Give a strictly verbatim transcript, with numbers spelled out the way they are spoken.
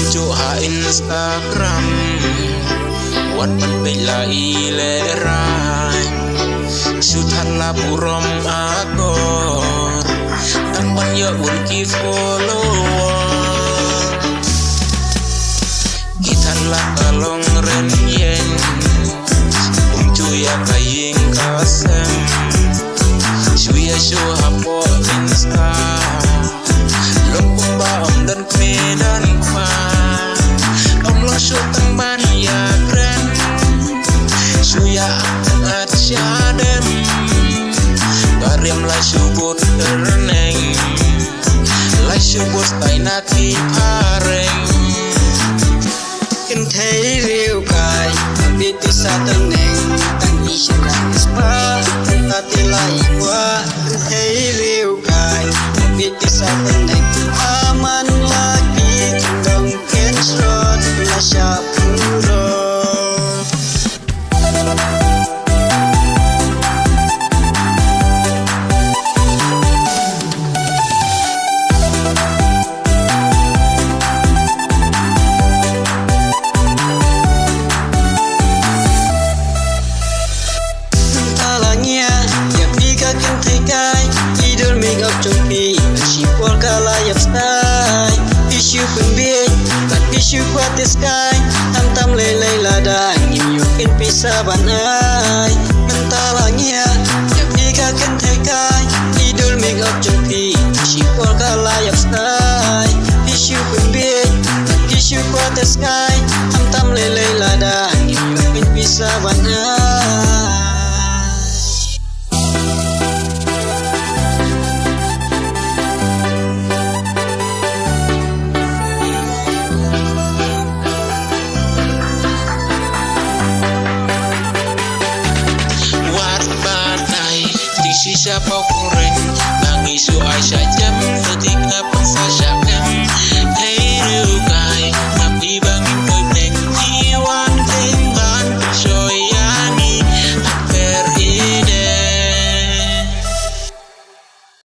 Shu ha Instagram, wat ban peit la i lehrain. Shu than la burom akor, tang ban ïoh bun ki follower. Ki than la ka long rynïeng, um shu ïa ka ïing ka sem. Shu ïa shu hapoh Insta, long kumba ym don kmie don kpa. Ym long shu tang ban ïakren, shu ïa tang at sha dem. Ba riam la shu bud tyrneng, la shu bud tai na ki phareng. Kynthei riewkai, bit pisa tyrneng, tang i sha tang i spa, tang ta te la i kwah. Kynthei riewkai, bit pisa tyrneng, aman la ki kyndong kynshrot, la shah puro. Mynta la ngiah ïa phi ka kynthei kai, i dur makeup jong phi, shipor ka la ïap stai. Phi shu pynbieit bad phi shu kwah test kai, khamtam lei lei lada ngim ïoh pynpisa ban ai. Mynta la ngiah ïa phi ka kynthei kai, i dur makeup jong phi, shipor ka la ïap stai. Phi shu pynbieit bad phi shu kwah test kai, khamtam lei lei lada ngim ïoh pynpisa ban ai. Wat batai, ti shisha pau kureng, nang isu ai sha jem, tu ti kna